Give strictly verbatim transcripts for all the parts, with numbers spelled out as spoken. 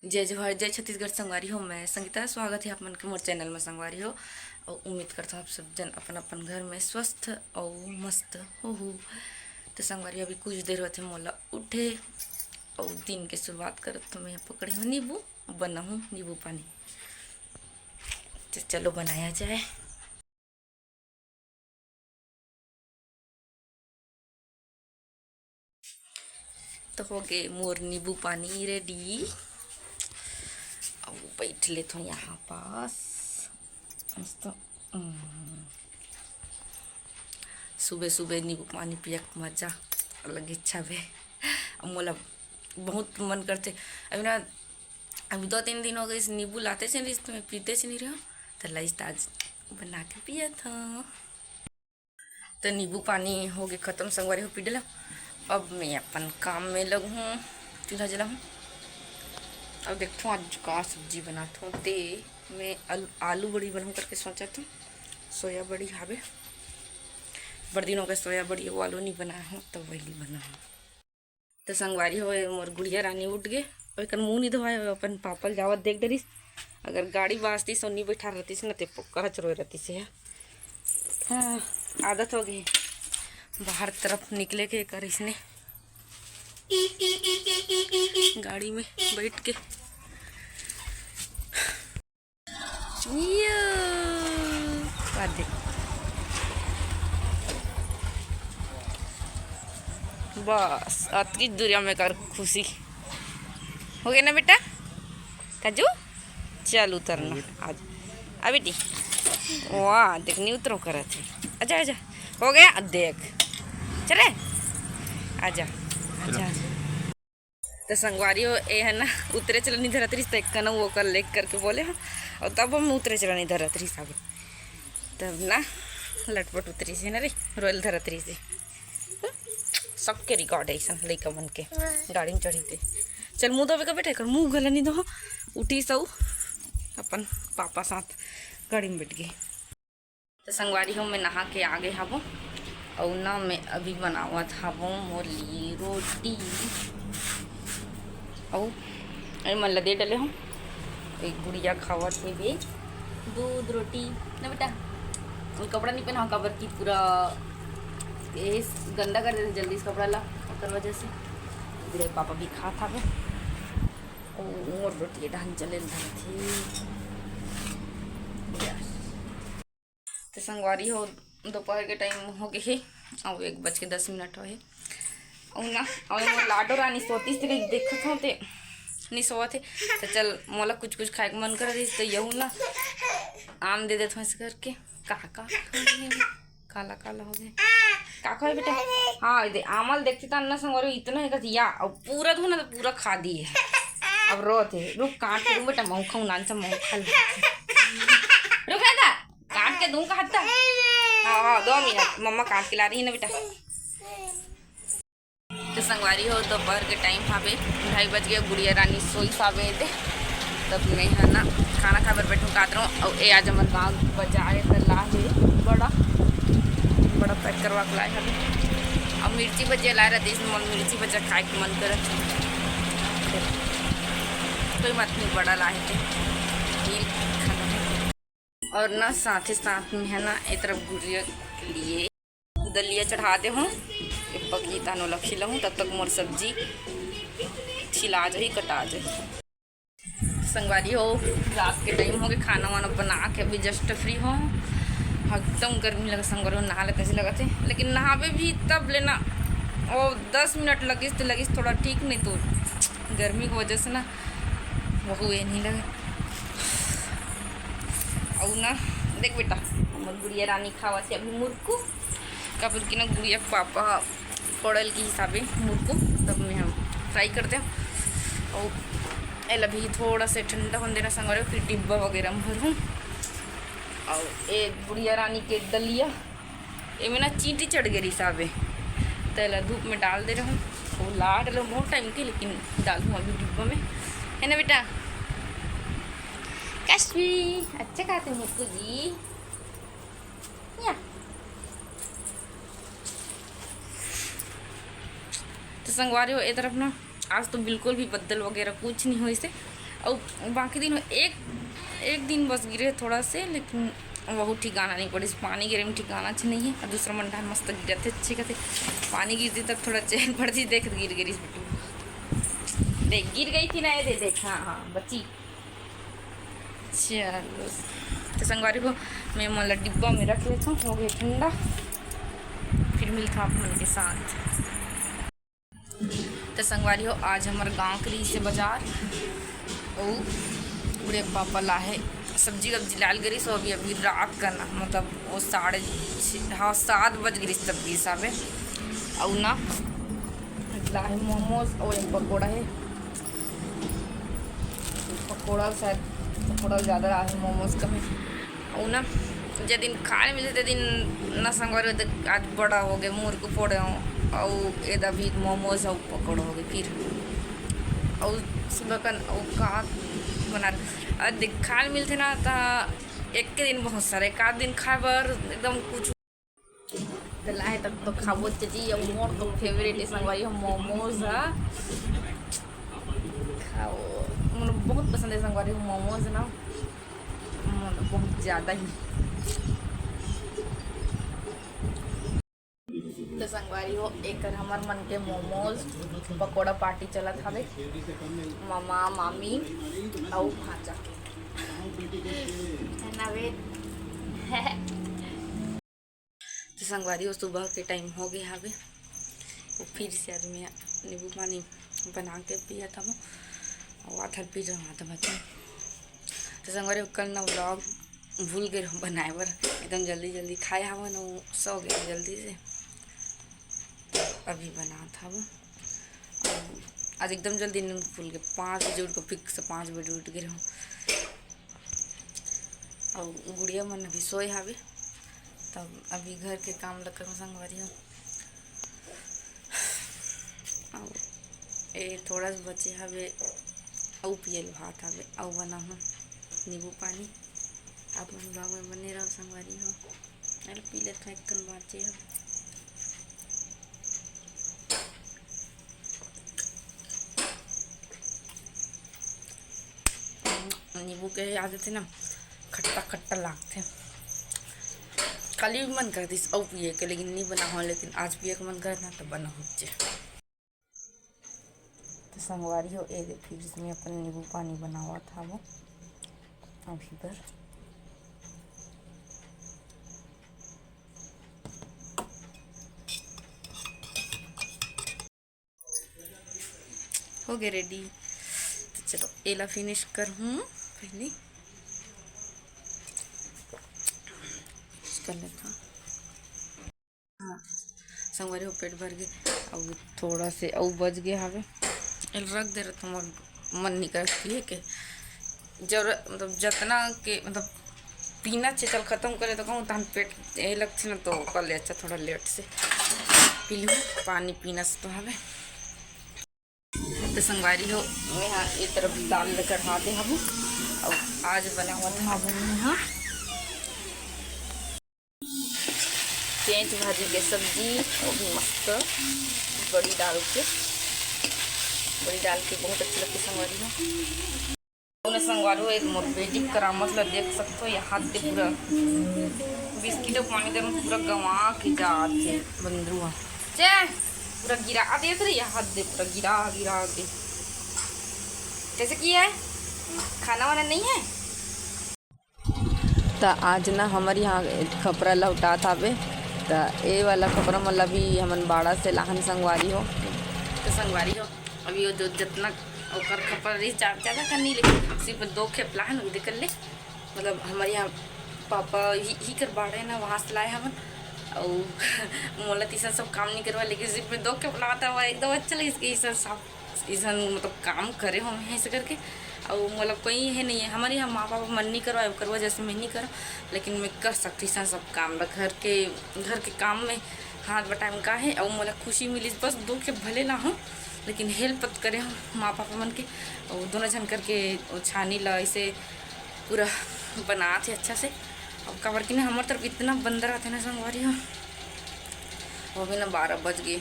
जय जोहार, जय छत्तीसगढ़ संगवारी हो। मैं संगीता, स्वागत है आप मन के मोर चैनल में संगवारी हो। और उम्मीद करता हूँ आप सब जन अपन अपन घर में स्वस्थ और मस्त हो हो। तो संगवारी हो, अभी कुछ देर होते मोला उठे और दिन के शुरुआत करत तो मैं पकड़े हूँ नींबू, बनाहूँ नींबू पानी। तो चलो बनाया जाए। तो हो गए मोर नींबू पानी रेडी। अब बैठ लेत हो यहाँ पास मस्त। हम्म। सुबह सुबह नींबू पानी पिया के मजा अलग इच्छा बे। अब मोला बहुत मन करते। अभी ना, अभी दो तीन दिन हो गए, इस नींबू लाते से नहीं, तो मैं पीते से नहीं रहा। तो लाइस, आज बना के पिया था। तो नींबू पानी हो गए खत्म संगवारी हो, पी डला। अब मैं अपन काम में लगहूँ, चूल्हा जलाहूँ। अब देखो आज का सब्जी बनात हूँ। ते मैं आलू, आलू बड़ी बनाऊँ करके सोचा था। सोया बड़ी हावे, बड़ दिन हो गए सोया बड़ी वो आलू नहीं बनाया हूँ, तो वही बनाऊँ। तो संगवारी हो, मोर गुड़िया रानी उठ गए। ओकर मुंह नहीं धोए, अपन पापा ल जावत देख डरिस। अगर गाड़ी बाजतिस और नहीं बैठा रहतिस ना, ते पक्का चरोए रहतिस है। हाँ, आदत हो गई बाहर तरफ निकले के, कर इसने गाड़ी में बैठ के। यो, आ दे। बस अतकी दुरिया में कर खुशी हो गया ना बेटा? काजू, चल उतरना। आज आ बेटी, वाह देख, नहीं उतरो करत है। आजा, आजा, हो गया। अब देख, चले, आजा, आजा, आजा। तो संगवारी हो, ए है ना, उतरे चला नहीं धरत रहिस, तो एक कना वो कर लेक करके बोले हो, और तब हम उतरे चला नहीं धरत रहिस। अब तब ना लटपट उतरिस है ना रे, रोयल धरत रहिस है। सबके रिकॉर्ड है ऐसा लइका मन के, गाड़ी में चढ़ी थे। चल मुंह धोवे का बेटा, कर मुंह गला नहीं धो। उठी सऊ अपन पापा साथ गाड़ी में बैठ गई। तो संगवारी हो, मैं नहा के आ गए हबो, अउ ना मैं अभी बनावत हबो मोर लिए रोटी, अउ ए मन ला दे डले हो। एक गुड़िया खावत हे बे दूध रोटी ना बेटा। वो कपड़ा नहीं पहनाओ, काबर की पूरा ये गंदा कर देते जल्दी से कपड़ा ला, ओकर वजह से। इधर पापा भी खात हवे। ओ, मोर रोटी डाहन चले धरत हे। तो संगवारी हो, दोपहर के टाइम हो गए हे, अब एक बज के दस मिनट हो हे। अउ ना, अउ मोर लाडो रानी सोतीस ते देखत हो ते नहीं सोवत हे। तो चल, मोला कुछ कुछ खाए के मन कर रही, तो यहू ना आम दे देत हो ऐसे करके। का का काला काला हो गए। का खाए बेटा? हाँ, दे आमल देखते तो अन्ना संगवारी इतना है कस या, अब पूरा धो ना तो पूरा खा दिए है। अब रोत है, रुक काट के दूं बेटा, मऊ खाऊं नान से मऊ खा ले। रुक है दा, काट के दूं का हत्ता। हाँ हाँ, दो मिनट, मम्मा काट के ला रही है ना बेटा। तो संगवारी हो, दोपहर के टाइम हावे, ढाई बज गया, गुड़िया रानी सोई पावे दे। तब मैं है ना खाना खाए बर बैठूँ कात रहूँ। और ए आज हमर गाँव बजार कर ला है बड़ा बड़ा पैक करवा के लाए हवे। अब मिर्ची भजिया लाए रहते, इसमें मन मिर्ची भजिया खाए के मन करत। कोई बात नहीं, बड़ा लाए थे, ये खाना है। और ना साथ ही साथ में है ना, ए तरफ गुड़िया के लिए दलिया चढ़ा दे हूँ, ये पकी तानो ला खिलाहूँ, तब तक मोर सब्जी छिला जाही, कटा जाही। संगवारी हो, रात के टाइम हो गए, खाना वाना बना के अभी जस्ट फ्री हो। एकदम गर्मी लगा संगवारी हो, नहा ले कैसे लगत है, लेकिन नहावे भी तब लेना, वो दस मिनट लगिस तो लगिस थोड़ा ठीक, नहीं तो गर्मी की वजह से ना वहू ये नहीं लगे। और ना देख बेटा, हमर गुड़िया रानी खावा से अभी मुरकू, काबर कि ना गुड़िया के पापा पड़ल के हिसाबे मुरकू, तब में हम फ्राई कर दे। और एला भी थोड़ा से ठंडा होने देना संगवारी, फिर डिब्बा वगैरह में भरूँ। और ए गुड़िया रानी के दलिया, एमे ना चींटी चढ़ गई हिसाबे, तेला धूप में डाल दे रहूँ। वो लाड लो बहुत टाइम के, लेकिन डालूँ अभी डिब्बा में, है ना बेटा? कश्मी, अच्छा खाते मुक्कू जी। या। तो संगवारी हो, ए तरफ ना आज तो बिल्कुल भी बदल वगैरह कुछ नहीं होइसे। अउ बाकी दिन एक, एक दिन बस गिरे थोड़ा से, लेकिन वहू ठिकाना नहीं पड़िस। पानी गिरे में ठिकाना च नहीं है। अउ दूसरा मन डाहर मस्त गिरत हे, अच्छे खासे पानी गिरथे तब थोड़ा चैन पड़थे। देख, गिर गिरिस बिट्टू, देख, गिर गई थी ना, ये दे, देख, हाँ, हाँ, बची। चलो, तो संगवारी हो, मैं मन ला डिब्बा में रख लेथंव, हो गे ठंडा, फिर मिलथंव आप मन के साथ। तो संगवारी हो, आज हमर गांव के रहिस हे बाजार, अउ बूढ़े पापा लाए हे सब्जी वब्जी लाय ल गे रहिस। अभी, अभी रात का ना, मतलब वो साढ़े छः, हाँ, सात बज गे रहिस तब के हिसाब हे। अउ ना लाए हे मोमोज अउ एक पकौड़ा हे, पकौड़ा शायद, पकौड़ा ज़्यादा लाए हे, मोमोज कम हे। अउ ना, जे दिन खाए मिले, ते दिन ना संगवारी हो, आज बड़ा हो गे, मुर्ग फोड़े हो, अउ एदा भी मोमोज अउ पकौड़ा हो गे फिर। अउ सुबह कन अउ का बना, अउ देख, खाए मिलथे ना, त एक के दिन बहुत सारा, एक आध दिन खाए बर एकदम कुछ। त लाए तक तो खाबो चाची, अउ मोर तो फेवरेट हे संगवारी हो मोमोज हा। खाओ, मोर बहुत पसंद हे संगवारी हो मोमोज ना, मोर बहुत ज़्यादा ही। तो संगवारी हो, एकर हमर मन के मोमोज पकौड़ा पार्टी चलत हवे। मामा, मामी अउ भांचा के। है ना वे? तो संगवारी हो, सुबह के टाइम हो गे हवे, वो फिर से आज मैं नींबू पानी बना के पियत हवं, अउ आधा पी जाऊँ, आधा बचा। तो संगवारी हो, कल ना व्लॉग भूल गे रहूँ बनाए बर, एकदम जल्दी जल्दी खाए हवन, वो सो गे जल्दी से, तो अभी बनात हवं। अउ आज एकदम जल्दी नींद खुल गे, पाँच बजे उठ के, फिक्स पाँच बजे उठ गे रहूँ। अउ गुड़िया मन अभी सोए हावे, तब अभी घर के काम ल करहूँ संगवारी हो। अउ ए थोड़ा सा बचे हावे, अउ पियल भात हावे, अउ बनाहूँ नींबू पानी। आप मन vlog में बने रहो संगवारी हो। अरे पी लेथों, एक कन बाँचे हावे। नींबू के याद आथे ना, खट्टा खट्टा लागथे। काली भी मन करतिस अउ पिए के, लेकिन नहीं बना हो, लेकिन आज पिए के मन करत ना, तो बना होचे। तो संगवारी हो, ए दे फिर से मैं अपन नींबू पानी बनावत हावों अभी बर। हो गए रेडी। तो चलो, एला फिनिश करहूँ पहले। कर लेता। हाँ, संगवारी हो, पेट भर गे। अउ थोड़ा से अउ बच गे हावे, एला रख दे रहत हूँ, मोर मन नहीं करत पिए के। जरूरत, मतलब, जतना के, मतलब, पीना चे, चल खत्म करे तो कहूँ, तहन पेट ए लगथे ना, तो ओकर ले अच्छा थोड़ा लेट से पी लूँ। पानी पीना से तो हवे। तो संगवारी हो, मैं हा ये तरफ दाल ल चढ़ा दे हबू। अउ आज बनावत हबू मैं हा पेंच भाजी के सब्जी, वो भी मस्त बड़ी डाल के, बड़ी डाल के बहुत अच्छी लगती संगवारी हो। ओने संगवारी हो, एक मोर बेटी करामत ला देख सकथो, ये हाथ दे पूरा बिस्किट अउ पानी दे पूरा गंवा के जात हे बंदरू हा। चे, पूरा गिरा देत रही, ये हाथ दे पूरा गिरा, गिरा के। कैसे किया है? खाना वाना नहीं है? त आज ना हमर यहाँ खपरा लौटात हावे, त ए वाला खपरा मन ला भी हमन बाड़ा से लाहन संगवारी हो। तो संगवारी हो, अभी वो जो जतना ओकर खपरा रही, जा-, ज्यादा कर नहीं, लेकिन सिर्फ दो खेप लाहन, उदे कर ले। मतलब, हमर यहाँ पापा ही, ही कर बाड़े ना, वहाँ से लाए हमन। अउ मोला तीसन सब काम नहीं करवा, लेकिन सिर्फ दो खेप लाता हुआ एकदम अच्छा लगे, इसके इसन सब, इसन मतलब काम करे हो मैं ऐसे करके। अउ मोला कोई है नहीं है, हमर यहाँ माँ पापा मन नहीं करवा, करवा जैसे मैं नहीं करा, लेकिन मैं कर सकती इसन सब काम ला, घर के, घर के काम में हाथ बटाए में का है। अउ मोला खुशी मिलिस, बस दो खेप भले लाहूँ, लेकिन हेल्प करे हो माँ पापा मन के। अउ दोनों झन करके ओ छानी ला ऐसे पूरा बनात हे अच्छा से। अब काबर कि ना हमर तरफ इतना बंदर आथे ना संगवारी हो, वो भी ना बारह बज गए।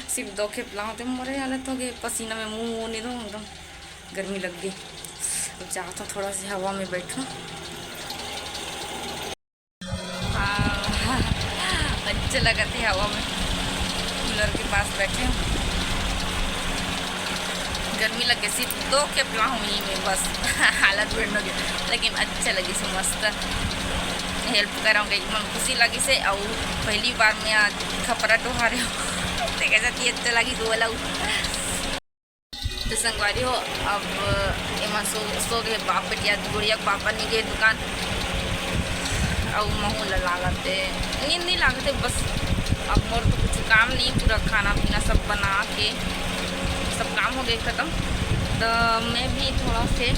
सिर्फ दो खेप लाहूँ ते मोरे हालत हो गए, पसीना में मुँह, मुँह नहीं दो, एकदम गर्मी लग गई। जात हूँ, थोड़ा सा हवा में बैठूँ। हाँ, अच्छा लगत हे हवा में, कूलर के पास बैठे हूँ। गर्मी लगे से तो के पलाहूँ यही में बस हालत बिगड़ गे, लेकिन अच्छा लगे से मस्त हेल्प करव कहिके मन खुशी लगी से। अउ पहली बार मैं आज खपरा टोहारे हूँ तेकर सेती अच्छा लगी से वाला। तो संगवारी हो, अब एमा सो सो गे बाप बेटिया, गुड़िया के पापा नहीं गए दुकान। अउ महू ला लागत हे नींद नहीं लागत हे बस। अब मोर तो कुछ काम नहीं, पूरा खाना पीना सब बना के सब काम हो गए खत्म। तो मैं भी थोड़ा से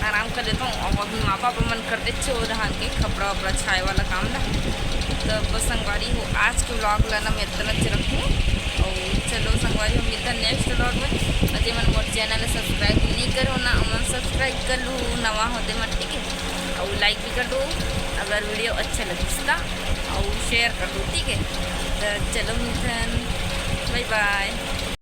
आराम कर लेता हूँ। अब अभी माँ पापा मन कर देते वो धान के खपड़ा वपड़ा छाए वाला काम ला। तो बस संगवारी हो, आज के व्लॉग ला ना मैं इतना च रखूँ। और चलो संगवारी हो, मिलता नेक्स्ट व्लॉग में। और जे मन मोर चैनल सब्सक्राइब नहीं करो ना, ओमन सब्सक्राइब कर लो, नवा होते मन, ठीक है। और लाइक भी कर दो अगर वीडियो अच्छा लगिस ता, और शेयर कर दो, ठीक है। तो चलो मिलते हैं, बाय बाय।